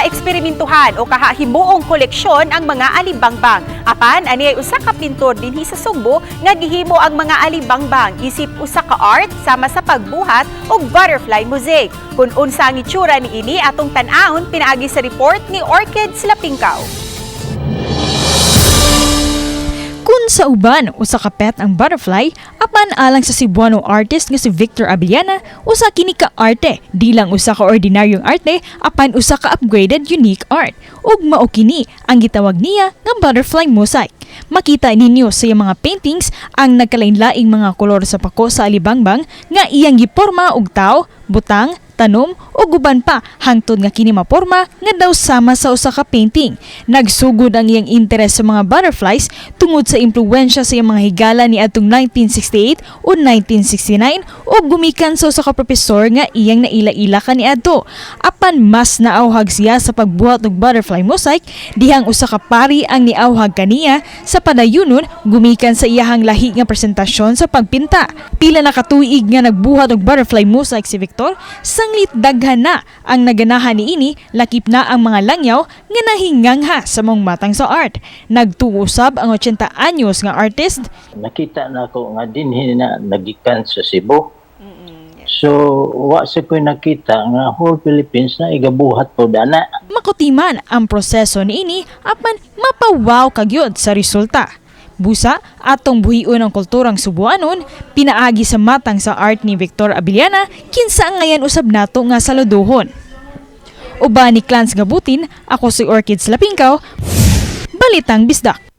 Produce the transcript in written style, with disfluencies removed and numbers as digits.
Kaha eksperimentuhan o kaha himuong koleksyon ang mga alibangbang. Apan ani ay usa ka pintor dinhi sa Sugbo nga gihimo ang mga alibangbang isip usa ka art sama sa pagbuhat og butterfly mosaic. Kung unsa ang itsura niini, atong tan-awon pinaagi sa report ni Orchid Slapingkaw. Kung sa uban, usa ka pet ang butterfly, apan alang sa Cebuano artist nga si Victor Abellana, usa kini ka arte, di lang usa ka ordinaryong arte, apan usa ka upgraded unique art. Ug mao kini ang gitawag niya nga butterfly mosaic. Makita ninyo sa iyang mga paintings ang nagkalain-laing mga kolor sa pako sa alibangbang nga iyang giporma og tao, butang, tanom o guban pa hangtod nga kini maporma nga daw sama sa usa ka painting. Nagsugod ang iyang interes sa mga butterflies tungod sa impluwensya sa iyang mga higala ni atong 1968 o 1969 o gumikan sa usa ka propesor nga iyang naila-ila kaniadto. Apan mas naawhag siya sa pagbuhat og butterfly mosaic dihang usa ka pari ang niawhag kaniya sa padayunon gumikan sa iyahang lahi nga presentasyon sa pagpinta. Pila na katuig nga nagbuhat og butterfly mosaic si Victor, sanglit daghan na ang naganahan niini, lakip na ang mga langyaw nga nahingangha sa maong matang sa art. Nagtuo usab ang 80 anyos nga artist. Nakita na ako nga dinhi na nagikan sa Cebu. So, wa sa ko nakita nga whole Philippines na igabuhat po dana. Makutiman ang proseso niini, apan mapawaw ka gyud sa resulta. Busa, atong buhion ang kulturang Subuanon, pinaagi sa matang sa art ni Victor Abellana, kinsa ang ngayan usab nato nga saluduhon. Uban ni Clans Gabutin, ako si Orchids Lapingkaw, Balitang Bisdak.